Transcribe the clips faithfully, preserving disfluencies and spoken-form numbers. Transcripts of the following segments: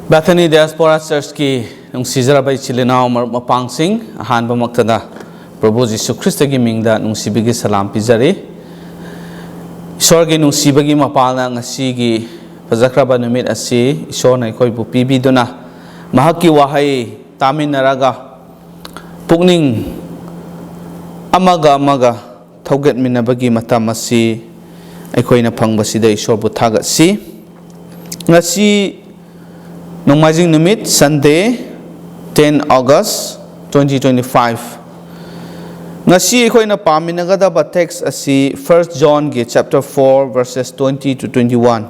Bethany Diaspora Churchꯀꯤ ꯅꯨꯡꯁꯤꯖꯔꯕ ꯏꯆꯤꯜ ꯏꯅꯥꯎ ꯃꯔꯨꯞ ꯃꯄꯥꯡꯁꯤꯡ, ꯑꯍꯥꯟꯕꯃꯛꯇꯗ ꯄ꯭ꯔꯚꯨ ꯖꯤꯁꯨ ꯈ꯭ꯔꯤꯁꯇꯒꯤ ꯃꯤꯡꯗ ꯅꯨꯡꯁꯤꯕꯒꯤ ꯁꯂꯥꯝ ꯄꯤꯖꯔꯤ꯫ ꯏꯁꯣꯔꯒꯤ ꯅꯨꯡꯁꯤꯕꯒꯤ ꯃꯄꯥꯜꯅ ꯉꯁꯤꯒꯤ ꯐꯖꯈ꯭ꯔꯕ ꯅꯨꯃꯤꯠ ꯑꯁꯤ ꯏꯁꯣꯔꯅ ꯑꯩꯈꯣꯏꯕꯨ ꯄꯤꯕꯤꯗꯨꯅ, ꯃꯍꯥꯛꯀꯤ ꯋꯥꯍꯩ ꯇꯥꯃꯤꯟꯅꯔꯒ ꯄꯨꯛꯅꯤꯡ ꯑꯃꯒ ꯑꯃꯒ ꯊꯧꯒꯠꯃꯤꯟꯅꯕꯒꯤ ꯃꯇꯝ ꯑꯁꯤ ꯑꯩꯈꯣꯏꯅ ꯐꯪꯕꯁꯤꯗ ꯏꯁꯣꯔꯕꯨ ꯊꯥꯒꯠꯁꯤ꯫ ꯉꯁꯤ ꯅꯣꯡꯃꯥꯏꯖꯤꯡ ꯅꯨꯃꯤꯠ, Sunday, ten August twenty twenty-five꯫ ꯉꯁꯤ ꯑꯩꯈꯣꯏꯅ ꯄꯥꯃꯤꯟꯅꯒꯗꯕ text ꯑꯁꯤ First Johnꯒꯤ chapter four, verses twenty to twenty-one꯫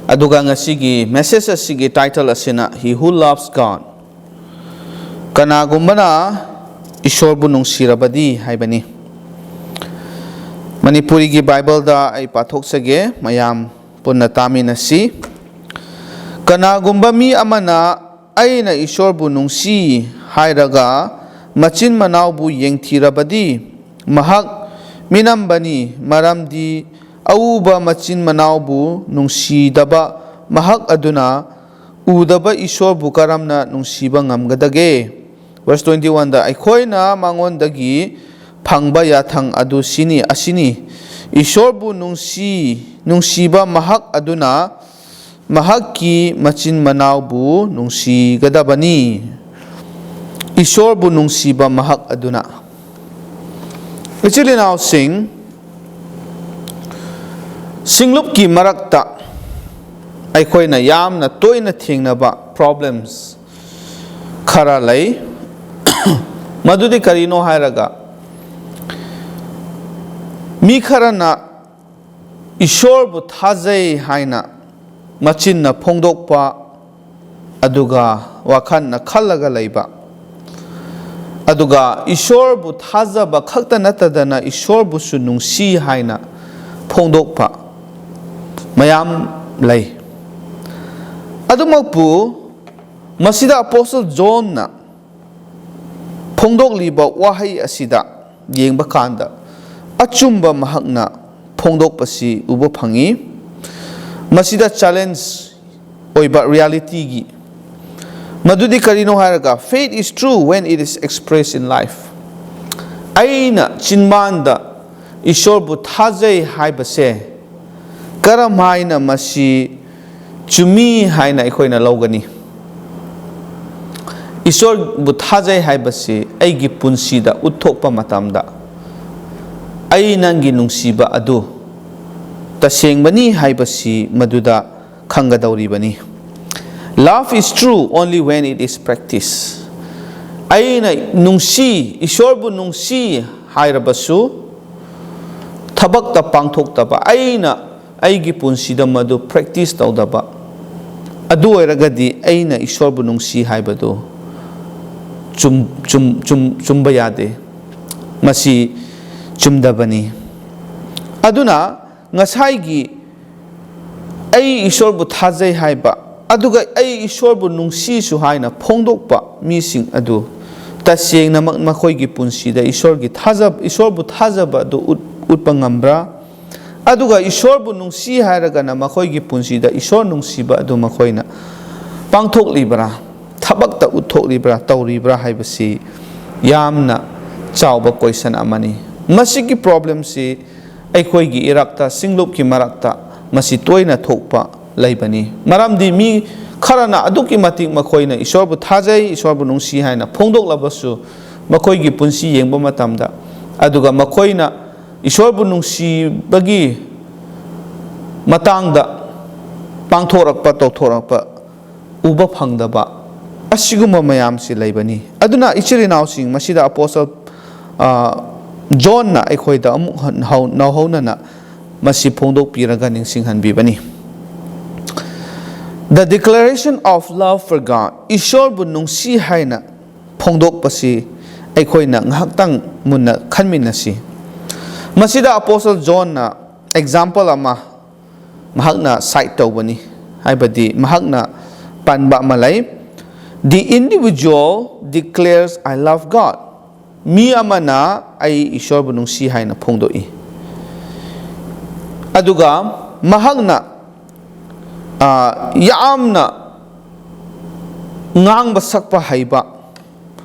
ꯑꯗꯨꯒ ꯉꯁꯤꯒꯤ message ꯑꯁꯤꯒꯤ title ꯑꯁꯤꯅ He Who Loves God, ꯀꯅꯥꯒꯨꯝꯕꯅ ꯏꯁꯣꯔꯕꯨ ꯅꯨꯡꯁꯤꯔꯕꯗꯤ ꯍꯥꯏꯕꯅꯤ꯫ ꯃꯅꯤꯄꯨꯔꯤꯒꯤ Bibleꯗ ꯑꯩ ꯄꯥꯊꯣꯛꯆꯒꯦ, ꯃꯌꯥꯝ ꯄꯨꯟꯅ ꯇꯥꯃꯤꯟꯅꯁꯤ꯫ "ꯀꯅꯥꯒꯨꯝꯕ ꯃꯤ ꯑꯃꯅ 'ꯑꯩꯅ ꯏꯁꯣꯔꯕꯨ ꯅꯨꯡꯁꯤ' ꯍꯥꯏꯔꯒ ꯃꯆꯤꯟ ꯃꯅꯥꯎꯕꯨ ꯌꯦꯡꯊꯤꯔꯕꯗꯤ, ꯃꯍꯥꯛ ꯃꯤꯅꯝꯕꯅꯤ, ꯃꯔꯝꯗꯤ ꯑꯎꯕ ꯃꯆꯤꯟ ꯃꯅꯥꯎꯕꯨ ꯅꯨꯡꯁꯤꯗꯕ ꯃꯍꯥꯛ ꯑꯗꯨꯅ ꯎꯗꯕ ꯏꯁꯣꯔꯕꯨ ꯀꯔꯝꯅ ꯅꯨꯡꯁꯤꯕ ꯉꯝꯒꯗꯒꯦ?" Verse twenty-oneꯗ, "ꯑꯩꯈꯣꯏꯅ ꯃꯉꯣꯟꯗꯒꯤ ꯐꯪꯕ ꯌꯥꯊꯪ ꯑꯗꯨ ꯁꯤꯅꯤ, ꯑꯁꯤꯅꯤ, ꯏꯁꯣꯔꯕꯨ ꯅꯨꯡꯁꯤ, ꯅꯨꯡꯁꯤꯕ ꯃꯍꯥꯛ ꯑꯗꯨꯅ ꯃꯍꯥꯛꯀꯤ ꯃꯆꯤꯟ ꯃꯅꯥꯎꯕꯨ ꯅꯨꯡꯁꯤꯒꯗꯕꯅꯤ"꯫ ꯏꯁꯣꯔꯕꯨ ꯅꯨꯡꯁꯤꯕ ꯃꯍꯥꯛ ꯑꯗꯨꯅ꯫ ꯏꯆꯤꯜ ꯏꯅꯥꯎꯁꯤꯡ, ꯁꯤꯡꯂꯨꯞꯀꯤ ꯃꯔꯛꯇ ꯑꯩꯈꯣꯏꯅ ꯌꯥꯝꯅ ꯇꯣꯏꯅ ꯊꯦꯡꯅꯕ problems ꯈꯔ ꯂꯩ꯫ ꯃꯗꯨꯗꯤ ꯀꯔꯤꯅꯣ ꯍꯥꯏꯔꯒ, ꯃꯤ ꯈꯔꯅ ꯏꯁꯣꯔꯕꯨ ꯊꯥꯖꯩ ꯍꯥꯏꯅ ꯃꯆꯤꯟꯅ ꯐꯣꯡꯗꯣꯛꯄ, ꯑꯗꯨꯒ ꯋꯥꯈꯜꯅ ꯈꯜꯂꯒ ꯂꯩꯕ, ꯑꯗꯨꯒ ꯏꯁꯣꯔꯕꯨ ꯊꯥꯖꯕ ꯈꯛꯇ ꯅꯠꯇꯗꯅ ꯏꯁꯣꯔꯕꯨꯁꯨ ꯅꯨꯡꯁꯤ ꯍꯥꯏꯅ ꯐꯣꯡꯗꯣꯛꯄ ꯃꯌꯥꯝ ꯂꯩ꯫ ꯑꯗꯨꯃꯛꯄꯨ, ꯃꯁꯤꯗ Apostle Johnꯅ ꯐꯣꯡꯗꯣꯛꯂꯤꯕ ꯋꯥꯍꯩ ꯑꯁꯤꯗ ꯌꯦꯡꯕ ꯀꯥꯟꯗ, ꯑꯆꯨꯝꯕ ꯃꯍꯥꯛꯅ ꯐꯣꯡꯗꯣꯛꯄꯁꯤ ꯎꯕ ꯐꯪꯏ꯫ ꯃꯁꯤꯗ challenge ꯑꯣꯏꯕ ꯔꯤꯌꯦꯂꯤꯇꯤꯒꯤ꯫ ꯃꯗꯨꯗꯤ ꯀꯔꯤꯅꯣ ꯍꯥꯏꯔꯒ, "Faith is true when it is expressed in life." ꯑꯩꯅ ꯆꯤꯟꯕꯥꯟꯗ ꯏꯁꯣꯔꯕꯨ ꯊꯥꯖꯩ ꯍꯥꯏꯕꯁꯦ ꯀꯔꯝ ꯍꯥꯏꯅ ꯃꯁꯤ ꯆꯨꯝꯃꯤ ꯍꯥꯏꯅ ꯑꯩꯈꯣꯏꯅ ꯂꯧꯒꯅꯤ? ꯏꯁꯣꯔꯕꯨ ꯊꯥꯖꯩ ꯍꯥꯏꯕꯁꯤ ꯑꯩꯒꯤ ꯄꯨꯟꯁꯤꯗ ꯎꯠꯊꯣꯛꯄ ꯃꯇꯝꯗ, ꯑꯩ ꯅꯪꯒꯤ ꯅꯨꯡꯁꯤꯕ ꯑꯗꯨ ꯇꯁꯦꯡꯕꯅꯤ ꯍꯥꯏꯕꯁꯤ ꯃꯗꯨꯗ ꯈꯪꯒꯗꯧꯔꯤꯕꯅꯤ꯫ "Love is true only when it is practiced." ꯑꯩꯅ ꯅꯨꯡꯁꯤ, ꯏꯁꯣꯔꯕꯨ ꯅꯨꯡꯁꯤ ꯍꯥꯏꯔꯕꯁꯨ, ꯊꯕꯛꯇ ꯄꯥꯡꯊꯣꯛꯇꯕ, ꯑꯩꯅ ꯑꯩꯒꯤ ꯄꯨꯟꯁꯤꯗ ꯃꯗꯨ ꯄ꯭ꯔꯦꯛꯇꯤꯁ ꯇꯧꯗꯕ, ꯑꯗꯨ ꯑꯣꯏꯔꯒꯗꯤ ꯑꯩꯅ ꯏꯁꯣꯔꯕꯨ ꯅꯨꯡꯁꯤ ꯍꯥꯏꯕꯗꯨ ꯆꯨꯝ-, ꯆꯨꯝ-, ꯆꯨꯝ-, ꯆꯨꯝꯕ ꯌꯥꯗꯦ꯫ ꯃꯁꯤ ꯆꯨꯝꯗꯕꯅꯤ꯫ ꯑꯗꯨꯅ ꯉꯁꯥꯏꯒꯤ "ꯑꯩ ꯏꯁꯣꯔꯕꯨ ꯊꯥꯖꯩ" ꯍꯥꯏꯕ, ꯑꯗꯨꯒ "ꯑꯩ ꯏꯁꯣꯔꯕꯨ ꯅꯨꯡꯁꯤꯁꯨ" ꯍꯥꯏꯅ ꯐꯣꯡꯗꯣꯛꯄ ꯃꯤꯁꯤꯡ ꯑꯗꯨ ꯇꯁꯦꯡꯅꯃꯛ ꯃꯈꯣꯏꯒꯤ ꯄꯨꯟꯁꯤꯗ ꯏꯁꯣꯔꯒꯤ ꯊꯥꯖꯕ, ꯏꯁꯣꯔꯕꯨ ꯊꯥꯖꯕ ꯑꯗꯨ ꯎꯠ-, ꯎꯠꯄ ꯉꯝꯕ꯭ꯔꯥ? ꯑꯗꯨꯒ ꯏꯁꯣꯔꯕꯨ ꯅꯨꯡꯁꯤ ꯍꯥꯏꯔꯒꯅ ꯃꯈꯣꯏꯒꯤ ꯄꯨꯟꯁꯤꯗ ꯏꯁꯣꯔ ꯅꯨꯡꯁꯤꯕ ꯑꯗꯨ ꯃꯈꯣꯏꯅ ꯄꯥꯡꯊꯣꯛꯂꯤꯕ꯭ꯔꯥ, ꯊꯕꯛꯇ ꯎꯠꯊꯣꯛꯂꯤꯕ꯭ꯔꯥ, ꯇꯧꯔꯤꯕ꯭ꯔꯥ ꯍꯥꯏꯕꯁꯤ ꯌꯥꯝꯅ ꯆꯥꯎꯕ ꯀꯣꯏꯁꯟ ꯑꯃꯅꯤ꯫ ꯃꯁꯤꯒꯤ ꯄ꯭ꯔꯣꯕ꯭ꯂꯦꯝꯁꯤ ꯑꯩꯈꯣꯏꯒꯤ ꯏꯔꯛꯇ, ꯁꯤꯡꯂꯨꯞꯀꯤ ꯃꯔꯛꯇ ꯃꯁꯤ ꯇꯣꯏꯅ ꯊꯣꯛꯄ ꯂꯩꯕꯅꯤ꯫ ꯃꯔꯝꯗꯤ ꯃꯤ ꯈꯔꯅ ꯑꯗꯨꯛꯀꯤ ꯃꯇꯤꯛ ꯃꯈꯣꯏꯅ ꯏꯁꯣꯔꯕꯨ ꯊꯥꯖꯩ, ꯏꯁꯣꯔꯕꯨ ꯅꯨꯡꯁꯤ ꯍꯥꯏꯅ ꯐꯣꯡꯗꯣꯛꯂꯕꯁꯨ, ꯃꯈꯣꯏꯒꯤ ꯄꯨꯟꯁꯤ ꯌꯦꯡꯕ ꯃꯇꯝꯗ, ꯑꯗꯨꯒ ꯃꯈꯣꯏꯅ ꯏꯁꯣꯔꯕꯨ ꯅꯨꯡꯁꯤꯕꯒꯤ ꯃꯇꯥꯡꯗ ꯄꯥꯡꯊꯣꯔꯛꯄ, ꯇꯧꯊꯣꯔꯛꯄ ꯎꯕ ꯐꯪꯗꯕ ꯑꯁꯤꯒꯨꯝꯕ ꯃꯌꯥꯝꯁꯤ ꯂꯩꯕꯅꯤ꯫ ꯑꯗꯨꯅ ꯏꯆꯤꯜ ꯏꯅꯥꯎꯁꯤꯡ, ꯃꯁꯤꯗ ꯑꯄꯣꯁꯇꯜ, ꯑ, ꯖꯣꯟꯅ ꯑꯩꯈꯣꯏꯗ ꯑꯃꯨꯛ ꯍꯟ-, ꯍꯧ-, ꯅꯧꯍꯧꯅꯅ ꯃꯁꯤ ꯐꯣꯡꯗꯣꯛꯄꯤꯔꯒ ꯅꯤꯡꯁꯤꯡꯍꯟꯕꯤꯕꯅꯤ꯫ The declaration of love for God, ꯏꯁꯣꯔꯕꯨ ꯅꯨꯡꯁꯤ ꯍꯥꯏꯅ ꯐꯣꯡꯗꯣꯛꯄꯁꯤ ꯑꯩꯈꯣꯏꯅ ꯉꯥꯏꯍꯥꯛꯇꯪ ꯃꯨꯟꯅ ꯈꯟꯃꯤꯟꯅꯁꯤ꯫ ꯃꯁꯤꯗ ꯑꯄꯣꯁꯇꯜ ꯖꯣꯟꯅ ꯑꯦꯛꯖꯥꯝꯄꯜ ꯑꯃ ꯃꯍꯥꯛꯅ ꯁꯥꯏꯠ ꯇꯧꯕꯅꯤ, ꯍꯥꯏꯕꯗꯤ ꯃꯍꯥꯛꯅ ꯄꯟꯕ ꯑꯃ ꯂꯩ, "The individual declares, 'I love God.'" ꯃꯤ ꯑꯃꯅ "ꯑꯩ ꯏꯁꯣꯔꯕꯨ ꯅꯨꯡꯁꯤ" ꯍꯥꯏꯅ ꯐꯣꯡꯗꯣꯛꯏ, ꯑꯗꯨꯒ ꯃꯍꯥꯛꯅ ꯑ, ꯌꯥꯝꯅ ꯉꯥꯡꯕ ꯁꯛꯄ ꯍꯩꯕ,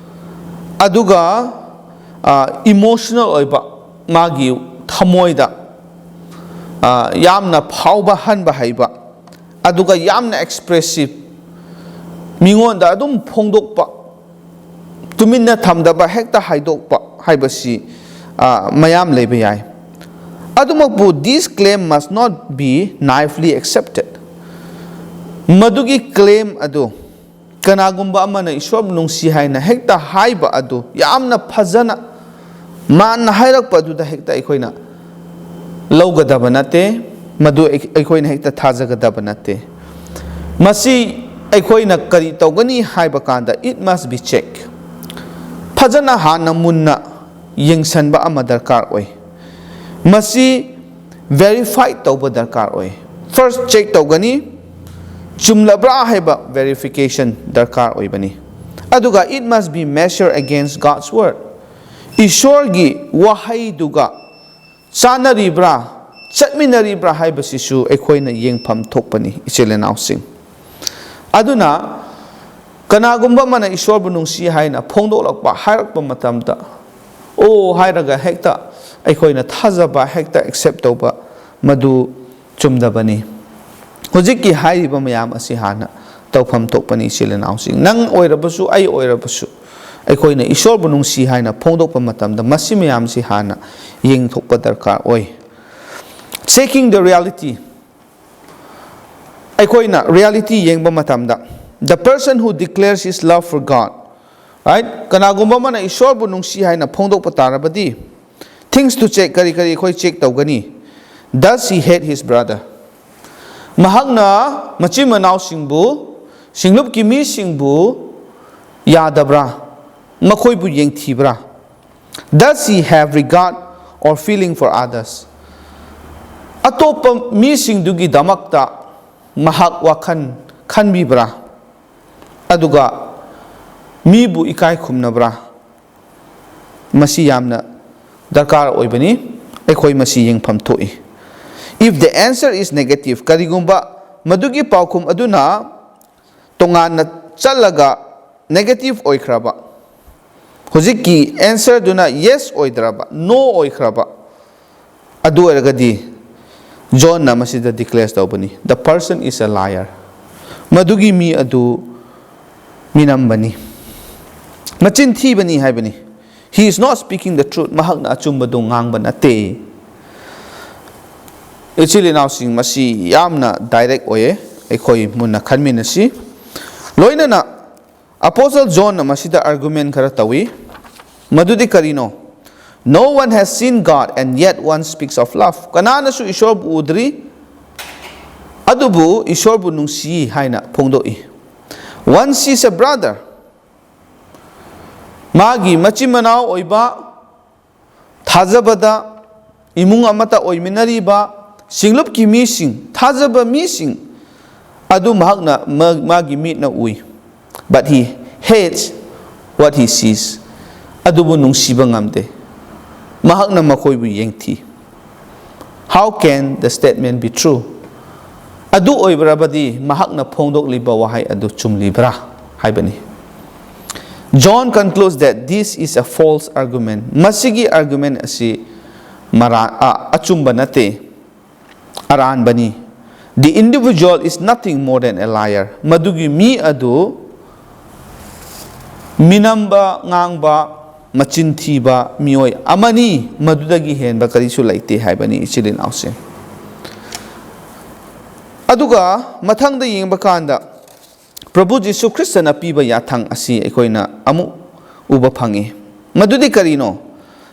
ꯑꯗꯨꯒ, ꯑ, emotional ꯑꯣꯏꯕ, ꯃꯥꯒꯤ ꯊꯃꯣꯏꯗ, ꯑ, ꯌꯥꯝꯅ ꯐꯥꯎꯕ ꯍꯟꯕ ꯍꯩꯕ, ꯑꯗꯨꯒ ꯌꯥꯝꯅ expressive, ꯃꯤꯉꯣꯟꯗ ꯑꯗꯨꯝ ꯐꯣꯡꯗꯣꯛꯄ, ꯇꯨꯃꯤꯟꯅ ꯊꯝꯗꯕ, ꯍꯦꯛꯇ ꯍꯥꯏꯗꯣꯛꯄ ꯍꯥꯏꯕꯁꯤ, ꯑ, ꯃꯌꯥꯝ ꯂꯩꯕ ꯌꯥꯏ꯫ ꯑꯗꯨꯃꯛꯄꯨ, this claim must not be naively accepted꯫ ꯃꯗꯨꯒꯤ claim ꯑꯗꯨ, ꯀꯅꯥꯒꯨꯝꯕ ꯑꯃꯅ ꯏꯁꯣꯔꯕꯨ ꯅꯨꯡꯁꯤ ꯍꯥꯏꯅ ꯍꯦꯛꯇ ꯍꯥꯏꯕ ꯑꯗꯨ, ꯌꯥꯝꯅ ꯐꯖꯅ ꯃꯥꯅ ꯍꯥꯏꯔꯛꯄ ꯑꯗꯨꯗ ꯍꯦꯛꯇ ꯑꯩꯈꯣꯏꯅ ꯂꯧꯒꯗꯕ ꯅꯠꯇꯦ, ꯃꯗꯨ ꯑꯩ-, ꯑꯩꯈꯣꯏꯅ ꯍꯦꯛꯇ ꯊꯥꯖꯒꯗꯕ ꯅꯠꯇꯦ꯫ ꯃꯁꯤ ꯑꯩꯈꯣꯏꯅ ꯀꯔꯤ ꯇꯧꯒꯅꯤ ꯍꯥꯏꯕ ꯀꯥꯟꯗ, it must be checked꯫ ꯐꯖꯅ ꯍꯥꯟꯅ ꯃꯨꯟꯅ ꯌꯦꯡꯁꯟꯕ ꯑꯃ ꯗꯔꯀꯥꯔ ꯑꯣꯏ꯫ ꯃꯁꯤ verify ꯇꯧꯕ ꯗꯔꯀꯥꯔ ꯑꯣꯏ꯫ First check ꯇꯧꯒꯅꯤ, ꯆꯨꯝꯂꯕ꯭ꯔꯥ ꯍꯥꯏꯕ verification ꯗꯔꯀꯥꯔ ꯑꯣꯏꯕꯅꯤ꯫ ꯑꯗꯨꯒ it must be measured against God's word꯫ ꯏꯁꯣꯔꯒꯤ ꯋꯥꯍꯩꯗꯨꯒ ꯆꯥꯟꯅꯔꯤꯕ꯭ꯔꯥ, ꯆꯠꯃꯤꯟꯅꯔꯤꯕ꯭ꯔꯥ ꯍꯥꯏꯕꯁꯤꯁꯨ ꯑꯩꯈꯣꯏꯅ ꯌꯦꯡꯐꯝ ꯊꯣꯛꯄꯅꯤ, ꯏꯆꯤꯜ ꯏꯅꯥꯎꯁꯤꯡ꯫ ꯑꯗꯨꯅ ꯀꯅꯥꯒꯨꯝꯕ ꯑꯃꯅ ꯏꯁꯣꯔꯕꯨ ꯅꯨꯡꯁꯤ ꯍꯥꯏꯅ ꯐꯣꯡꯗꯣꯛꯂꯛꯄ, ꯍꯥꯏꯔꯛꯄ ꯃꯇꯝꯗ, "ꯑꯣ" ꯍꯥꯏꯔꯒ ꯍꯦꯛꯇ ꯑꯩꯈꯣꯏꯅ ꯊꯥꯖꯕ, ꯍꯦꯛꯇ accept ꯇꯧꯕ, ꯃꯗꯨ ꯆꯨꯝꯗꯕꯅꯤ꯫ ꯍꯧꯖꯤꯛꯀꯤ ꯍꯥꯏꯔꯤꯕ ꯃꯌꯥꯝ ꯑꯁꯤ ꯍꯥꯟꯅ ꯇꯧꯐꯝ ꯊꯣꯛꯄꯅꯤ, ꯏꯆꯤꯜ ꯏꯅꯥꯎꯁꯤꯡ꯫ ꯅꯪ ꯑꯣꯏꯔꯕꯁꯨ, ꯑꯩ ꯑꯣꯏꯔꯕꯁꯨ, ꯑꯩꯈꯣꯏꯅ ꯏꯁꯣꯔꯕꯨ ꯅꯨꯡꯁꯤ ꯍꯥꯏꯅ ꯐꯣꯡꯗꯣꯛꯄ ꯃꯇꯝꯗ, ꯃꯁꯤ ꯃꯌꯥꯝꯁꯤ ꯍꯥꯟꯅ ꯌꯦꯡꯊꯣꯛꯄ ꯗꯔꯀꯥꯔ ꯑꯣꯏ꯫ Checking the reality꯫ ꯑꯩꯈꯣꯏꯅ reality ꯌꯦꯡꯕ ꯃꯇꯝꯗ, the person who declares his love for God, right? ꯀꯅꯥꯒꯨꯝꯕ ꯑꯃꯅ ꯏꯁꯣꯔꯕꯨ ꯅꯨꯡꯁꯤ ꯍꯥꯏꯅ ꯐꯣꯡꯗꯣꯛꯄ ꯇꯥꯔꯕꯗꯤ, things to check, ꯀꯔꯤ ꯀꯔꯤ ꯑꯩꯈꯣꯏ check ꯇꯧꯒꯅꯤ? Does he hate his brother? ꯃꯍꯥꯛꯅ ꯃꯆꯤꯟ ꯃꯅꯥꯎꯁꯤꯡꯕꯨ, ꯁꯤꯡꯂꯨꯞꯀꯤ ꯃꯤꯁꯤꯡꯕꯨ ꯌꯥꯗꯕ꯭ꯔꯥ? ꯃꯈꯣꯏꯕꯨ ꯌꯦꯡꯊꯤꯕ꯭ꯔꯥ? Does he have regard or feeling for others? ꯑꯇꯣꯞꯄ ꯃꯤꯁꯤꯡꯗꯨꯒꯤꯗꯃꯛꯇ ꯃꯍꯥꯛ ꯋꯥꯈꯜ ꯈꯟꯕꯤꯕ꯭ꯔꯥ? ꯑꯗꯨꯒ ꯃꯤꯕꯨ ꯏꯀꯥꯏ ꯈꯨꯝꯅꯕ꯭ꯔꯥ? ꯃꯁꯤ ꯌꯥꯝꯅ ꯗꯔꯀꯥꯔ ꯑꯣꯏꯕꯅꯤ꯫ ꯑꯩꯈꯣꯏ ꯃꯁꯤ ꯌꯦꯡꯐꯝ ꯊꯣꯛꯏ꯫ If the answer is negative, ꯀꯔꯤꯒꯨꯝꯕ ꯃꯗꯨꯒꯤ ꯄꯥꯎꯈꯨꯝ ꯑꯗꯨꯅ ꯇꯣꯉꯥꯟꯅ ꯆꯠꯂꯒ negative ꯑꯣꯏꯈ꯭ꯔꯕ, ꯍꯧꯖꯤꯛꯀꯤ answerꯗꯨꯅ yes ꯑꯣꯏꯗ꯭ꯔꯕ, no ꯑꯣꯏꯈ꯭ꯔꯕ, ꯑꯗꯨ ꯑꯣꯏꯔꯒꯗꯤ ꯖꯣꯟꯅ ꯃꯁꯤꯗ declare ꯇꯧꯕꯅꯤ, "The person is a liar." ꯃꯗꯨꯒꯤ ꯃꯤ ꯑꯗꯨ ꯃꯤꯅꯝꯕꯅꯤ, ꯃꯆꯤꯟ ꯊꯤꯕꯅꯤ ꯍꯥꯏꯕꯅꯤ꯫ "He is not speaking the truth." ꯃꯍꯥꯛꯅ ꯑꯆꯨꯝꯕꯗꯨ ꯉꯥꯡꯕ ꯅꯠꯇꯦ꯫ ꯏꯆꯤꯜ ꯏꯅꯥꯎꯁꯤꯡ, ꯃꯁꯤ ꯌꯥꯝꯅ direct ꯑꯣꯏꯌꯦ꯫ ꯑꯩꯈꯣꯏ ꯃꯨꯟꯅ ꯈꯟꯃꯤꯟꯅꯁꯤ꯫ ꯂꯣꯏꯅꯅ Apostle ꯖꯣꯟꯅ ꯃꯁꯤꯗ argument ꯈꯔ ꯇꯧꯏ꯫ ꯃꯗꯨꯗꯤ ꯀꯔꯤꯅꯣ? "No one has seen God and yet one speaks of love." ꯀꯅꯥꯅꯁꯨ ꯏꯁꯣꯔꯕꯨ ꯎꯗ꯭ꯔꯤ, ꯑꯗꯨꯕꯨ ꯏꯁꯣꯔꯕꯨ ꯅꯨꯡꯁꯤ ꯍꯥꯏꯅ ꯐꯣꯡꯗꯣꯛꯏ꯫ "One sees a brother." ꯃꯥꯒꯤ ꯃꯆꯤꯟ ꯃꯅꯥꯎ ꯑꯣꯏꯕ, ꯊꯥꯖꯕꯗ ꯏꯃꯨꯡ ꯑꯃꯠꯇ ꯑꯣꯏꯃꯤꯟꯅꯔꯤꯕ ꯁꯤꯡꯂꯨꯞꯀꯤ ꯃꯤꯁꯤꯡ, ꯊꯥꯖꯕ ꯃꯤꯁꯤꯡ ꯑꯗꯨ ꯃꯍꯥꯛꯅ ꯃꯥ-, ꯃꯥꯒꯤ ꯃꯤꯠꯅ ꯎꯏ꯫ "But he hates what he sees." ꯑꯗꯨꯕꯨ ꯅꯨꯡꯁꯤꯕ ꯉꯝꯗꯦ꯫ ꯃꯍꯥꯛꯅ ꯃꯈꯣꯏꯕꯨ ꯌꯦꯡꯊꯤ꯫ "How can the statement be true?" ꯑꯗꯨ ꯑꯣꯏꯕꯔꯕꯗꯤ ꯃꯍꯥꯛꯅ ꯐꯣꯡꯗꯣꯛꯂꯤꯕ ꯋꯥꯍꯩ ꯑꯗꯨ ꯆꯨꯝꯂꯤꯕ꯭ꯔꯥ ꯍꯥꯏꯕꯅꯤ꯫ John concludes that this is a false argument. ꯃꯁꯤꯒꯤ argument ꯑꯁꯤ ꯃꯔꯥ-, ꯑ, ꯑꯆꯨꯝꯕ ꯅꯠꯇꯦ, ꯑꯔꯥꯟꯕꯅꯤ꯫ "The individual is nothing more than a liar." ꯃꯗꯨꯒꯤ ꯃꯤ ꯑꯗꯨ ꯃꯤꯅꯝꯕ ꯉꯥꯡꯕ, ꯃꯆꯤꯟ ꯊꯤꯕ ꯃꯤꯑꯣꯏ ꯑꯃꯅꯤ, ꯃꯗꯨꯗꯒꯤ ꯍꯦꯟꯕ ꯀꯔꯤꯁꯨ ꯂꯩꯇꯦ ꯍꯥꯏꯕꯅꯤ, ꯏꯆꯤꯜ ꯏꯅꯥꯎꯁꯦ꯫ ꯑꯗꯨꯒ ꯃꯊꯪꯗ ꯌꯦꯡꯕ ꯀꯥꯟꯗ, ꯄ꯭ꯔꯚꯨ ꯖꯤꯁꯨ ꯈ꯭ꯔꯤꯁꯇꯅ ꯄꯤꯕ ꯌꯥꯊꯪ ꯑꯁꯤ ꯑꯩꯈꯣꯏꯅ ꯑꯃꯨꯛ ꯎꯕ ꯐꯪꯉꯤ꯫ ꯃꯗꯨꯗꯤ ꯀꯔꯤꯅꯣ?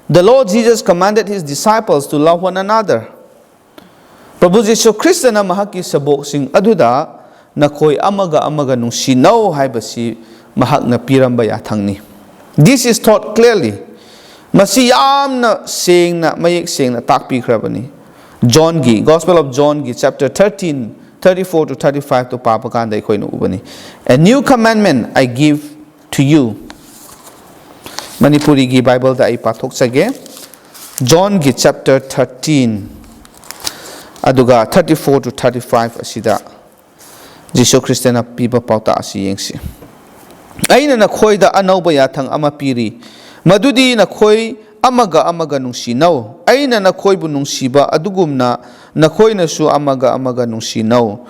"The Lord Jesus commanded his disciples to love one another." ꯄ꯭ꯔꯚꯨ ꯖꯤꯁꯨ ꯈ꯭ꯔꯤꯁꯇꯅ ꯃꯍꯥꯛꯀꯤ ꯁꯕꯣꯛꯁꯤꯡ ꯑꯗꯨꯗ "ꯅꯈꯣꯏ ꯑꯃꯒ ꯑꯃꯒ ꯅꯨꯡꯁꯤꯅꯧ" ꯍꯥꯏꯕꯁꯤ ꯃꯍꯥꯛꯅ ꯄꯤꯔꯝꯕ ꯌꯥꯊꯪꯅꯤ꯫ This is taught clearly. ꯃꯁꯤ ꯌꯥꯝꯅ ꯁꯦꯡꯅ, ꯃꯌꯦꯛ ꯁꯦꯡꯅ ꯇꯥꯛꯄꯤꯈ꯭ꯔꯕꯅꯤ꯫ ꯖꯣꯟꯒꯤ, Gospel of Johnꯒꯤ chapter thirteen, thirty-four to thirty-five two ꯄꯥꯕ ꯀꯥꯟꯗ ꯑꯩꯈꯣꯏꯅ ꯎꯕꯅꯤ꯫ "A new commandment I give to you." ꯃꯅꯤꯄꯨꯔꯤꯒꯤ ꯕꯥꯏꯕꯜꯗ ꯑꯩ ꯄꯥꯊꯣꯛꯆꯒꯦ꯫ ꯖꯣꯟꯒꯤ chapter thirteen, ꯑꯗꯨꯒ thirty-four to thirty-five ꯑꯁꯤꯗ ꯖꯤꯁꯨ ꯈ꯭ꯔꯤꯁꯇꯅ ꯄꯤꯕ ꯄꯥꯎꯇꯥꯛ ꯑꯁꯤ ꯌꯦꯡꯁꯤ꯫ "ꯑꯩꯅ ꯅꯈꯣꯏꯗ ꯑꯅꯧꯕ ꯌꯥꯊꯪ ꯑꯃ ꯄꯤꯔꯤ, ꯃꯗꯨꯗꯤ ꯅꯈꯣꯏ ꯑꯃꯒ ꯑꯃꯒ ꯅꯨꯡꯁꯤꯅꯧ꯫ ꯑꯩꯅ ꯅꯈꯣꯏꯕꯨ ꯅꯨꯡꯁꯤꯕ ꯑꯗꯨꯒꯨꯝꯅ ꯅꯈꯣꯏꯅꯁꯨ ꯑꯃꯒ ꯑꯃꯒ ꯅꯨꯡꯁꯤꯅꯧ꯫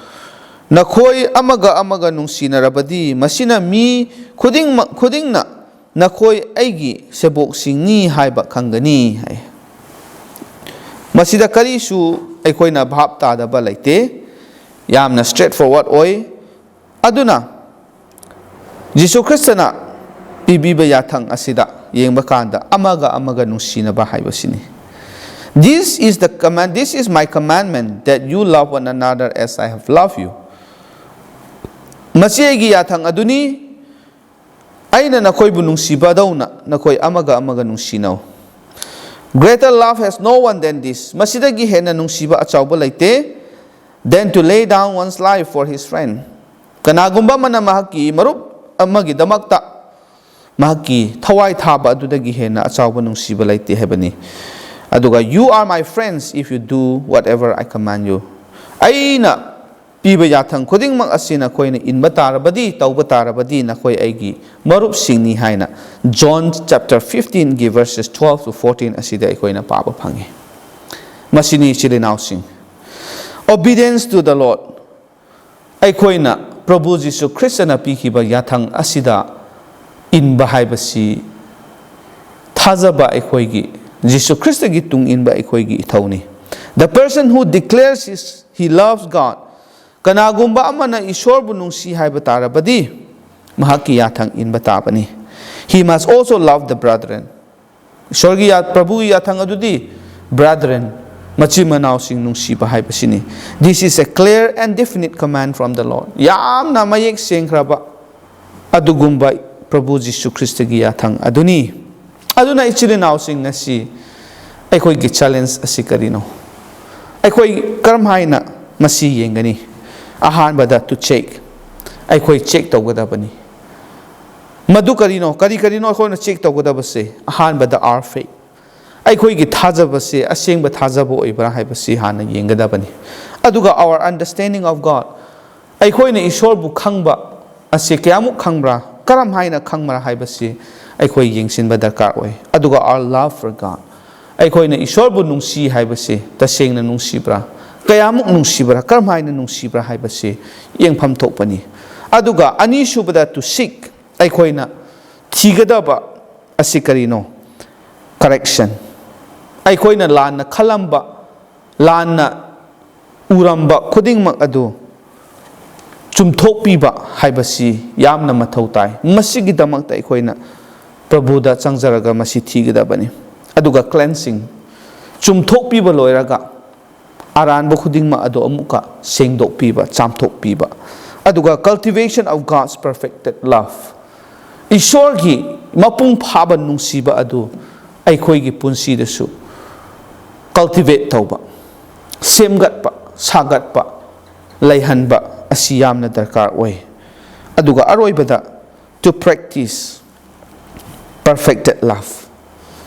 ꯅꯈꯣꯏ ꯑꯃꯒ ꯑꯃꯒ ꯅꯨꯡꯁꯤꯅꯔꯕꯗꯤ, ꯃꯁꯤꯅ ꯃꯤ ꯈꯨꯗꯤꯡꯃꯛ, ꯈꯨꯗꯤꯡꯅ ꯅꯈꯣꯏ ꯑꯩꯒꯤ ꯁꯦꯕꯣꯛꯁꯤꯡꯅꯤ ꯍꯥꯏꯕ ꯈꯪꯒꯅꯤ" ꯍꯥꯏ꯫ ꯃꯁꯤꯗ ꯀꯔꯤꯁꯨ ꯑꯩꯈꯣꯏꯅ ꯚꯥꯞ ꯇꯥꯗꯕ ꯂꯩꯇꯦ꯫ ꯌꯥꯝꯅ straightforward ꯑꯣꯏ꯫ ꯑꯗꯨꯅ ꯖꯤꯁꯨ ꯈ꯭ꯔꯤꯁꯇꯅ ꯄꯤꯕꯤꯕ ꯌꯥꯊꯪ ꯑꯁꯤꯗ ꯌꯦꯡꯕ ꯀꯥꯟꯗ, ꯑꯃꯒ ꯑꯃꯒ ꯅꯨꯡꯁꯤꯅꯕ ꯍꯥꯏꯕꯁꯤꯅꯤ꯫ "This is the command, this is my commandment, that you love one another as I have loved you." ꯃꯁꯤ ꯑꯩꯒꯤ ꯌꯥꯊꯪ ꯑꯗꯨꯅꯤ, ꯑꯩꯅ ꯅꯈꯣꯏꯕꯨ ꯅꯨꯡꯁꯤꯕꯗꯧꯅ ꯅꯈꯣꯏ ꯑꯃꯒ ꯑꯃꯒ ꯅꯨꯡꯁꯤꯅꯧ꯫ "Greater love has no one than this." ꯃꯁꯤꯗꯒꯤ ꯍꯦꯟꯅ ꯅꯨꯡꯁꯤꯕ ꯑꯆꯧꯕ ꯂꯩꯇꯦ, "than to lay down one's life for his friend." ꯀꯅꯥꯒꯨꯝꯕ ꯑꯃꯅ ꯃꯍꯥꯛꯀꯤ ꯃꯔꯨꯞ ꯑꯃꯒꯤꯗꯃꯛꯇ ꯃꯍꯥꯛꯀꯤ ꯊꯋꯥꯏ ꯊꯥꯕ ꯑꯗꯨꯗꯒꯤ ꯍꯦꯟꯅ ꯑꯆꯧꯕ ꯅꯨꯡꯁꯤꯕ ꯂꯩꯇꯦ ꯍꯥꯏꯕꯅꯤ꯫ ꯑꯗꯨꯒ, "You are my friends if you do whatever I command you." ꯑꯩꯅ ꯄꯤꯕ ꯌꯥꯊꯪ ꯈꯨꯗꯤꯡꯃꯛ ꯑꯁꯤ ꯅꯈꯣꯏꯅ ꯏꯟꯕ ꯇꯥꯔꯕꯗꯤ, ꯇꯧꯕ ꯇꯥꯔꯕꯗꯤ, ꯅꯈꯣꯏ ꯑꯩꯒꯤ ꯃꯔꯨꯞꯁꯤꯡꯅꯤ ꯍꯥꯏꯅ John chapter fifteen ꯒꯤ verses twelve to fourteen ꯑꯁꯤꯗ ꯑꯩꯈꯣꯏꯅ ꯄꯥꯕ ꯐꯪꯉꯤ꯫ ꯃꯁꯤꯅꯤ, ꯏꯆꯤꯜ ꯏꯅꯥꯎꯁꯤꯡ, obedience to the Lord꯫ ꯑꯩꯈꯣꯏꯅ ꯄ꯭ꯔꯚꯨ ꯖꯤꯁꯨ ꯈ꯭ꯔꯤꯁꯇꯅ ꯄꯤꯈꯤꯕ ꯌꯥꯊꯪ ꯑꯁꯤꯗ ꯏꯟꯕ ꯍꯥꯏꯕꯁꯤ ꯊꯥꯖꯕ ꯑꯩꯈꯣꯏꯒꯤ, ꯖꯤꯁꯨ ꯈ꯭ꯔꯤꯁꯇꯒꯤ ꯇꯨꯡ ꯏꯟꯕ ꯑꯩꯈꯣꯏꯒꯤ ꯏꯊꯧꯅꯤ꯫ The person who declares his, he loves God, ꯀꯅꯥꯒꯨꯝꯕ ꯑꯃꯅ ꯏꯁꯣꯔꯕꯨ ꯅꯨꯡꯁꯤ ꯍꯥꯏꯕ ꯇꯥꯔꯕꯗꯤ, ꯃꯍꯥꯛꯀꯤ ꯌꯥꯊꯪ ꯏꯟꯕ ꯇꯥꯕꯅꯤ꯫ He must also love the brethren. ꯏꯁꯣꯔꯒꯤ ꯌꯥ-, ꯄ꯭ꯔꯚꯨꯒꯤ ꯌꯥꯊꯪ ꯑꯗꯨꯗꯤ, brethren, ꯃꯆꯤꯟ ꯃꯅꯥꯎꯁꯤꯡ ꯅꯨꯡꯁꯤꯕ ꯍꯥꯏꯕꯁꯤꯅꯤ꯫ This is a clear and definite command from the Lord. ꯌꯥꯝꯅ ꯃꯌꯦꯛ ꯁꯦꯡꯈ꯭ꯔꯕ ꯑꯗꯨꯒꯨꯝꯕ ꯄ꯭ꯔꯚꯨ ꯖꯤꯁꯨ ꯈ꯭ꯔꯤꯁꯇꯒꯤ ꯌꯥꯊꯪ ꯑꯗꯨꯅꯤ꯫ ꯑꯗꯨꯅ, ꯏꯆꯤꯜ ꯏꯅꯥꯎꯁꯤꯡ, ꯉꯁꯤ ꯑꯩꯈꯣꯏꯒꯤ challenge ꯑꯁꯤ ꯀꯔꯤꯅꯣ? ꯑꯩꯈꯣꯏ ꯀꯔꯝ ꯍꯥꯏꯅ ꯃꯁꯤ ꯌꯦꯡꯒꯅꯤ? ꯑꯍꯥꯟꯕꯗ, to check, ꯑꯩꯈꯣꯏ check ꯇꯧꯒꯗꯕꯅꯤ꯫ ꯃꯗꯨ ꯀꯔꯤꯅꯣ? ꯀꯔꯤ ꯀꯔꯤꯅꯣ ꯑꯩꯈꯣꯏꯅ check ꯇꯧꯒꯗꯕꯁꯦ? ꯑꯍꯥꯟꯕꯗ, our faith, ꯑꯩꯈꯣꯏꯒꯤ ꯊꯥꯖꯕꯁꯦ ꯑꯁꯦꯡꯕ ꯊꯥꯖꯕ ꯑꯣꯏꯕ꯭ꯔꯥ ꯍꯥꯏꯕꯁꯤ ꯍꯥꯟꯅ ꯌꯦꯡꯒꯗꯕꯅꯤ꯫ ꯑꯗꯨꯒ, our understanding of God, ꯑꯩꯈꯣꯏꯅ ꯏꯁꯣꯔꯕꯨ ꯈꯪꯕ ꯑꯁꯤ ꯀꯌꯥꯃꯨꯛ ꯈꯪꯕ꯭ꯔꯥ, ꯀꯔꯝ ꯍꯥꯏꯅ ꯈꯪꯕ꯭ꯔꯥ ꯍꯥꯏꯕꯁꯤ ꯑꯩꯈꯣꯏ ꯌꯦꯡꯁꯤꯟꯕ ꯗꯔꯀꯥꯔ ꯑꯣꯏ꯫ ꯑꯗꯨꯒ our love for God, ꯑꯩꯈꯣꯏꯅ ꯏꯁꯣꯔꯕꯨ ꯅꯨꯡꯁꯤ ꯍꯥꯏꯕꯁꯤ ꯇꯁꯦꯡꯅ ꯅꯨꯡꯁꯤꯕ꯭ꯔꯥ, ꯀꯌꯥꯃꯨꯛ ꯅꯨꯡꯁꯤꯕ꯭ꯔꯥ, ꯀꯔꯝ ꯍꯥꯏꯅ ꯅꯨꯡꯁꯤꯕ꯭ꯔꯥ ꯍꯥꯏꯕꯁꯤ ꯌꯦꯡꯐꯝ ꯊꯣꯛꯄꯅꯤ꯫ ꯑꯗꯨꯒ ꯑꯅꯤꯁꯨꯕꯗ to seek, ꯑꯩꯈꯣꯏꯅ ꯊꯤꯒꯗꯕ ꯑꯁꯤ ꯀꯔꯤꯅꯣ? Correction꯫ ꯑꯩꯈꯣꯏꯅ ꯂꯥꯟꯅ ꯈꯜꯂꯝꯕ, ꯂꯥꯟꯅ ꯎꯔꯝꯕ ꯈꯨꯗꯤꯡꯃꯛ ꯑꯗꯨ ꯆꯨꯝꯊꯣꯛꯄꯤꯕ ꯍꯥꯏꯕꯁꯤ ꯌꯥꯝꯅ ꯃꯊꯧ ꯇꯥꯏ꯫ ꯃꯁꯤꯒꯤꯗꯃꯛꯇ ꯑꯩꯈꯣꯏꯅ ꯄ꯭ꯔꯚꯨꯗ ꯆꯪꯖꯔꯒ ꯃꯁꯤ ꯊꯤꯒꯗꯕꯅꯤ꯫ ꯑꯗꯨꯒ cleansing, ꯆꯨꯝꯊꯣꯛꯄꯤꯕ ꯂꯣꯏꯔꯒ ꯑꯔꯥꯟꯕ ꯈꯨꯗꯤꯡꯃꯛ ꯑꯗꯨ ꯑꯃꯨꯛꯀ ꯁꯦꯡꯗꯣꯛꯄꯤꯕ, ꯆꯥꯝꯊꯣꯛꯄꯤꯕ꯫ ꯑꯗꯨꯒ cultivation of God's perfected love, ꯏꯁꯣꯔꯒꯤ ꯃꯄꯨꯡ ꯐꯥꯕ ꯅꯨꯡꯁꯤꯕ ꯑꯗꯨ ꯑꯩꯈꯣꯏꯒꯤ ꯄꯨꯟꯁꯤꯗꯁꯨ cultivate ꯇꯧꯕ, ꯁꯦꯝꯒꯠꯄ, ꯁꯥꯒꯠꯄ, ꯂꯩꯍꯟꯕ ꯑꯁꯤ ꯌꯥꯝꯅ ꯗꯔꯀꯥꯔ ꯑꯣꯏ꯫ ꯑꯗꯨꯒ ꯑꯔꯣꯏꯕꯗ, to practice perfected love,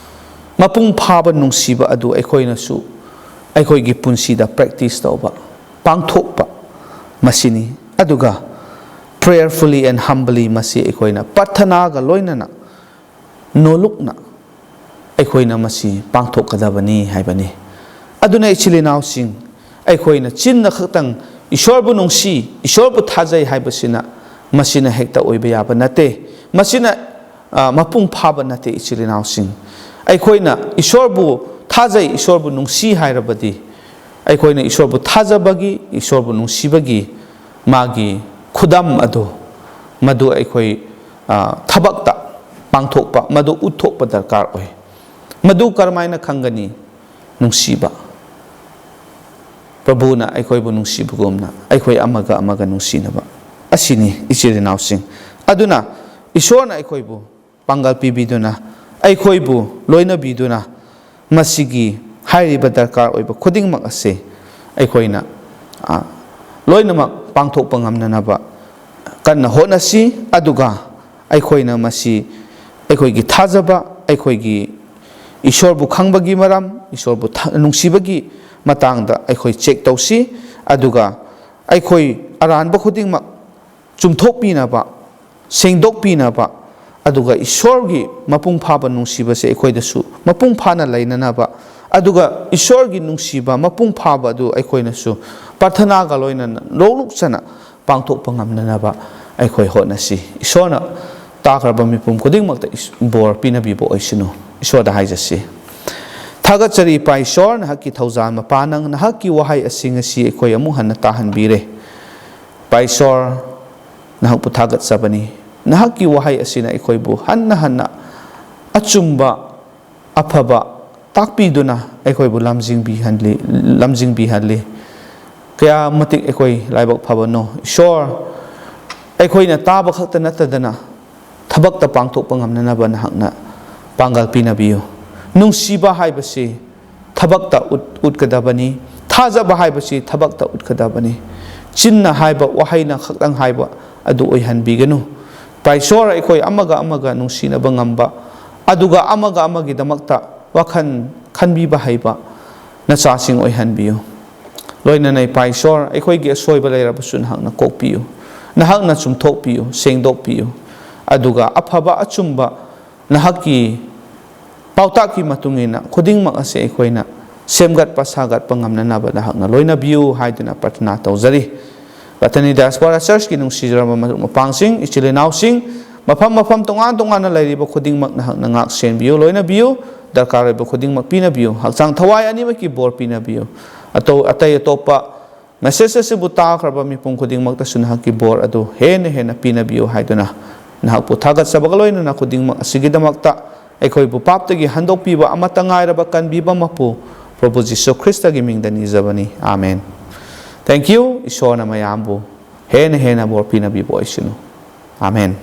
ꯃꯄꯨꯡ ꯐꯥꯕ ꯅꯨꯡꯁꯤꯕ ꯑꯗꯨ ꯑꯩꯈꯣꯏꯅꯁꯨ ꯑꯩꯈꯣꯏꯒꯤ ꯄꯨꯟꯁꯤꯗ practice ꯇꯧꯕ, ꯄꯥꯡꯊꯣꯛꯄ, ꯃꯁꯤꯅꯤ꯫ ꯑꯗꯨꯒ prayerfully and humbly, ꯃꯁꯤ ꯑꯩꯈꯣꯏꯅ ꯄ꯭ꯔꯥꯊꯅꯥꯒ ꯂꯣꯏꯅꯅ, ꯅꯣꯂꯨꯛꯅ ꯑꯩꯈꯣꯏꯅ ꯃꯁꯤ ꯄꯥꯡꯊꯣꯛꯀꯗꯕꯅꯤ ꯍꯥꯏꯕꯅꯤ꯫ ꯑꯗꯨꯅ ꯏꯆꯤꯜ ꯏꯅꯥꯎꯁꯤꯡ, ꯑꯩꯈꯣꯏꯅ ꯆꯤꯟꯅ ꯈꯛꯇꯪ ꯏꯁꯣꯔꯕꯨ ꯅꯨꯡꯁꯤ, ꯏꯁꯣꯔꯕꯨ ꯊꯥꯖꯩ ꯍꯥꯏꯕꯁꯤꯅ, ꯃꯁꯤꯅ ꯍꯦꯛꯇ ꯑꯣꯏꯕ ꯌꯥꯕ ꯅꯠꯇꯦ꯫ ꯃꯁꯤꯅ, ꯑ, ꯃꯄꯨꯡ ꯐꯥꯕ ꯅꯠꯇꯦ, ꯏꯆꯤꯜ ꯏꯅꯥꯎꯁꯤꯡ꯫ ꯑꯩꯈꯣꯏꯅ ꯏꯁꯣꯔꯕꯨ ꯊꯥꯖꯩ, ꯏꯁꯣꯔꯕꯨ ꯅꯨꯡꯁꯤ ꯍꯥꯏꯔꯕꯗꯤ, ꯑꯩꯈꯣꯏꯅ ꯏꯁꯣꯔꯕꯨ ꯊꯥꯖꯕꯒꯤ, ꯏꯁꯣꯔꯕꯨ ꯅꯨꯡꯁꯤꯕꯒꯤ ꯃꯥꯒꯤ ꯈꯨꯗꯝ ꯑꯗꯨ, ꯃꯗꯨ ꯑꯩꯈꯣꯏ, ꯑ, ꯊꯕꯛꯇ ꯄꯥꯡꯊꯣꯛꯄ, ꯃꯗꯨ ꯎꯠꯊꯣꯛꯄ ꯗꯔꯀꯥꯔ ꯑꯣꯏ꯫ ꯃꯗꯨ ꯀꯔꯝꯍꯥꯏꯅ ꯈꯪꯒꯅꯤ? ꯅꯨꯡꯁꯤꯕ꯫ ꯄ꯭ꯔꯚꯨꯅ ꯑꯩꯈꯣꯏꯕꯨ ꯅꯨꯡꯁꯤꯕꯒꯨꯝꯅ ꯑꯩꯈꯣꯏ ꯑꯃꯒ ꯑꯃꯒ ꯅꯨꯡꯁꯤꯅꯕ ꯑꯁꯤꯅꯤ, ꯏꯆꯤꯜ ꯏꯅꯥꯎꯁꯤꯡ꯫ ꯑꯗꯨꯅ ꯏꯁꯣꯔꯅ ꯑꯩꯈꯣꯏꯕꯨ ꯄꯥꯡꯒꯜ ꯄꯤꯕꯤꯗꯨꯅ, ꯑꯩꯈꯣꯏꯕꯨ ꯂꯣꯏꯅꯕꯤꯗꯨꯅ, ꯃꯁꯤꯒꯤ ꯍꯥꯏꯔꯤꯕ ꯗꯔꯀꯥꯔ ꯑꯣꯏꯕ ꯈꯨꯗꯤꯡꯃꯛ ꯑꯁꯤ ꯑꯩꯈꯣꯏꯅ, ꯑ, ꯂꯣꯏꯅꯃꯛ ꯄꯥꯡꯊꯣꯛꯄ ꯉꯝꯅꯅꯕ ꯀꯟꯅ ꯍꯣꯠꯅꯁꯤ꯫ ꯑꯗꯨꯒ ꯑꯩꯈꯣꯏꯅ ꯃꯁꯤ ꯑꯩꯈꯣꯏꯒꯤ ꯊꯥꯖꯕ, ꯑꯩꯈꯣꯏꯒꯤ ꯏꯁꯣꯔꯕꯨ ꯈꯪꯕꯒꯤ ꯃꯔꯝ, ꯏꯁꯣꯔꯕꯨ ꯊ-, ꯅꯨꯡꯁꯤꯕꯒꯤ ꯃꯇꯥꯡꯗ ꯑꯩꯈꯣꯏ check ꯇꯧꯁꯤ꯫ ꯑꯗꯨꯒ ꯑꯩꯈꯣꯏ ꯑꯔꯥꯟꯕ ꯈꯨꯗꯤꯡꯃꯛ ꯆꯨꯝꯊꯣꯛꯄꯤꯅꯕ, ꯁꯦꯡꯗꯣꯛꯄꯤꯅꯕ, ꯑꯗꯨꯒ ꯏꯁꯣꯔꯒꯤ ꯃꯄꯨꯡ ꯐꯥꯕ ꯅꯨꯡꯁꯤꯕꯁꯦ ꯑꯩꯈꯣꯏꯗꯁꯨ ꯃꯄꯨꯡ ꯐꯥꯅ ꯂꯩꯅꯅꯕ, ꯑꯗꯨꯒ ꯏꯁꯣꯔꯒꯤ ꯅꯨꯡꯁꯤꯕ ꯃꯄꯨꯡ ꯐꯥꯕ ꯑꯗꯨ ꯑꯩꯈꯣꯏꯅꯁꯨ ꯄ꯭ꯔꯥꯊꯅꯥꯒ ꯂꯣꯏꯅꯅ ꯂꯣꯛꯂꯨꯛꯆꯅ ꯄꯥꯡꯊꯣꯛꯄ ꯉꯝꯅꯅꯕ ꯑꯩꯈꯣꯏ ꯍꯣꯠꯅꯁꯤ꯫ ꯏꯁꯣꯔꯅ ꯇꯥꯈ꯭ꯔꯕ ꯃꯤꯄꯨꯝ ꯈꯨꯗꯤꯡꯃꯛꯇ ꯏꯁ-, ꯕꯣꯔ ꯄꯤꯅꯕꯤꯕ ꯑꯣꯏꯁꯅꯨ꯫ ꯏꯁꯣꯔꯗ ꯍꯥꯏꯖꯁꯤ꯫ ꯊꯥꯒꯠꯆꯔꯤ ꯏꯄꯥ ꯏꯁꯣꯔ, ꯅꯍꯥꯛꯀꯤ ꯊꯧꯖꯥꯜ ꯃꯄꯥ ꯅꯪ ꯅꯍꯥꯛꯀꯤ ꯋꯥꯍꯩ ꯑꯁꯤ ꯉꯁꯤ ꯑꯩꯈꯣꯏ ꯑꯃꯨꯛ ꯍꯟꯅ ꯇꯥꯍꯟꯕꯤꯔꯦ꯫ ꯏꯄꯥ ꯏꯁꯣꯔ, ꯅꯍꯥꯛꯄꯨ ꯊꯥꯒꯠꯆꯕꯅꯤ꯫ ꯅꯍꯥꯛꯀꯤ ꯋꯥꯍꯩ ꯑꯁꯤꯅ ꯑꯩꯈꯣꯏꯕꯨ ꯍꯟꯅ ꯍꯟꯅ ꯑꯆꯨꯝꯕ, ꯑꯐꯕ ꯇꯥꯛꯄꯤꯗꯨꯅ ꯑꯩꯈꯣꯏꯕꯨ ꯂꯝꯖꯤꯡꯕꯤꯍꯜꯂꯤ, ꯂꯝꯖꯤꯡꯕꯤꯍꯜꯂꯤ꯫ ꯀꯌꯥ ꯃꯇꯤꯛ ꯑꯩꯈꯣꯏ ꯂꯥꯏꯕꯛ ꯐꯕꯅꯣ꯫ ꯏꯁꯣꯔ, ꯑꯩꯈꯣꯏꯅ ꯇꯥꯕ ꯈꯛꯇ ꯅꯠꯇꯗꯅ ꯊꯕꯛꯇ ꯄꯥꯡꯊꯣꯛꯄ ꯉꯝꯅꯅꯕ ꯅꯍꯥꯛꯅ ꯄꯥꯡꯒꯜ ꯄꯤꯅꯕꯤꯌꯨ꯫ ꯅꯨꯡꯁꯤꯕ ꯍꯥꯏꯕꯁꯤ ꯊꯕꯛꯇ ꯎꯠ-, ꯎꯠꯀꯗꯕꯅꯤ꯫ ꯊꯥꯖꯕ ꯍꯥꯏꯕꯁꯤ ꯊꯕꯛꯇ ꯎꯠꯀꯗꯕꯅꯤ꯫ ꯆꯤꯟꯅ ꯍꯥꯏꯕ, ꯋꯥꯍꯩꯅ ꯈꯛꯇꯪ ꯍꯥꯏꯕ ꯑꯗꯨ ꯑꯣꯏꯍꯟꯕꯤꯒꯅꯨ꯫ ꯏꯄꯥ ꯏꯁꯣꯔ, ꯑꯩꯈꯣꯏ ꯑꯃꯒ ꯑꯃꯒ ꯅꯨꯡꯁꯤꯅꯕ ꯉꯝꯕ, ꯑꯗꯨꯒ ꯑꯃꯒ ꯑꯃꯒꯤꯗꯃꯛꯇ ꯋꯥꯈꯜ ꯈꯟꯕꯤꯕ ꯍꯩꯕ ꯅꯆꯥꯁꯤꯡ ꯑꯣꯏꯍꯟꯕꯤꯌꯨ꯫ ꯂꯣꯏꯅꯅ ꯏꯄꯥ ꯏꯁꯣꯔ, ꯑꯩꯈꯣꯏꯒꯤ ꯑꯁꯣꯏꯕ ꯂꯩꯔꯕꯁꯨ ꯅꯍꯥꯛꯅ ꯀꯣꯛꯄꯤꯌꯨ, ꯅꯍꯥꯛꯅ ꯆꯨꯝꯊꯣꯛꯄꯤꯌꯨ, ꯁꯦꯡꯗꯣꯛꯄꯤꯌꯨ, ꯑꯗꯨꯒ ꯑꯐꯕ ꯑꯆꯨꯝꯕ ꯅꯍꯥꯛꯀꯤ ꯄꯥꯎꯇꯥꯛꯀꯤ ꯃꯇꯨꯡ ꯏꯟꯅ ꯈꯨꯗꯤꯡꯃꯛ ꯑꯁꯤ ꯑꯩꯈꯣꯏꯅ ꯁꯦꯝꯒꯠꯄ ꯁꯥꯒꯠꯄ ꯉꯝꯅꯅꯕ ꯅꯍꯥꯛꯅ ꯂꯣꯏꯅꯕꯤꯌꯨ ꯍꯥꯏꯗꯨꯅ ꯄ꯭ꯔꯊꯅꯥ ꯇꯧꯖꯔꯤ꯫ ꯕꯦꯊꯦꯅꯤ ꯗꯥꯏꯁꯄꯣꯔꯥ ꯆꯔꯆꯀꯤ ꯅꯨꯡꯁꯤꯖꯔꯕ ꯃꯔꯨꯞ ꯃꯄꯥꯡꯁꯤꯡ, ꯏꯆꯤꯜ ꯏꯅꯥꯎꯁꯤꯡ, ꯃꯐꯝ ꯃꯐꯝ ꯇꯣꯉꯥꯟ ꯇꯣꯉꯥꯟꯅ ꯂꯩꯔꯤꯕ ꯈꯨꯗꯤꯡꯃꯛ ꯅꯍꯥꯛꯅ ꯉꯥꯛ ꯁꯦꯟꯕꯤꯌꯨ, ꯂꯣꯏꯅꯕꯤꯌꯨ, ꯗꯔꯀꯥꯔ ꯑꯣꯏꯕ ꯈꯨꯗꯤꯡꯃꯛ ꯄꯤꯅꯕꯤꯌꯨ꯫ ꯍꯛꯆꯥꯡ ꯊꯋꯥꯏ ꯑꯅꯤꯃꯛꯀꯤ ꯕꯣꯔ ꯄꯤꯅꯕꯤꯌꯨ꯫ ꯑꯇꯧ-, ꯑꯇꯩ ꯑꯇꯣꯞꯄ ꯃꯦꯁꯦꯖ ꯑꯁꯤꯕꯨ ꯇꯥꯈ꯭ꯔꯕ ꯃꯤꯄꯨꯝ ꯈꯨꯗꯤꯡꯃꯛꯇꯁꯨ ꯅꯍꯥꯛꯀꯤ ꯕꯣꯔ ꯑꯗꯨ ꯍꯦꯟꯅ ꯍꯦꯟꯅ ꯄꯤꯅꯕꯤꯌꯨ ꯍꯥꯏꯗꯨꯅ ꯅꯍꯥꯛꯄꯨ ꯊꯥꯒꯠꯆꯕꯒ ꯂꯣꯏꯅꯅ ꯈꯨꯗꯤꯡꯃꯛ ꯑꯁꯤꯒꯤꯗꯃꯛꯇ ꯑꯩꯈꯣꯏꯕꯨ ꯄꯥꯞꯇꯒꯤ ꯍꯟꯗꯣꯛꯄꯤꯕ ꯑꯃꯠꯇ ꯉꯥꯏꯔꯕ ꯀꯟꯕꯤꯕ ꯃꯄꯨ ꯄ꯭ꯔꯚꯨ ꯖꯤꯁꯨ ꯈ꯭ꯔꯤꯁꯇꯒꯤ ꯃꯤꯡꯗ ꯅꯤꯖꯕꯅꯤ꯫ ꯑꯥꯃꯦꯟ꯫ Thank you꯫ ꯏꯁꯣꯔꯅ ꯃꯌꯥꯝꯕꯨ ꯍꯦꯟꯅ ꯍꯦꯟꯅ ꯕꯣꯔ ꯄꯤꯅꯕꯤꯕ ꯑꯣꯏꯁꯅꯨ꯫ ꯑꯥꯃꯦꯟ꯫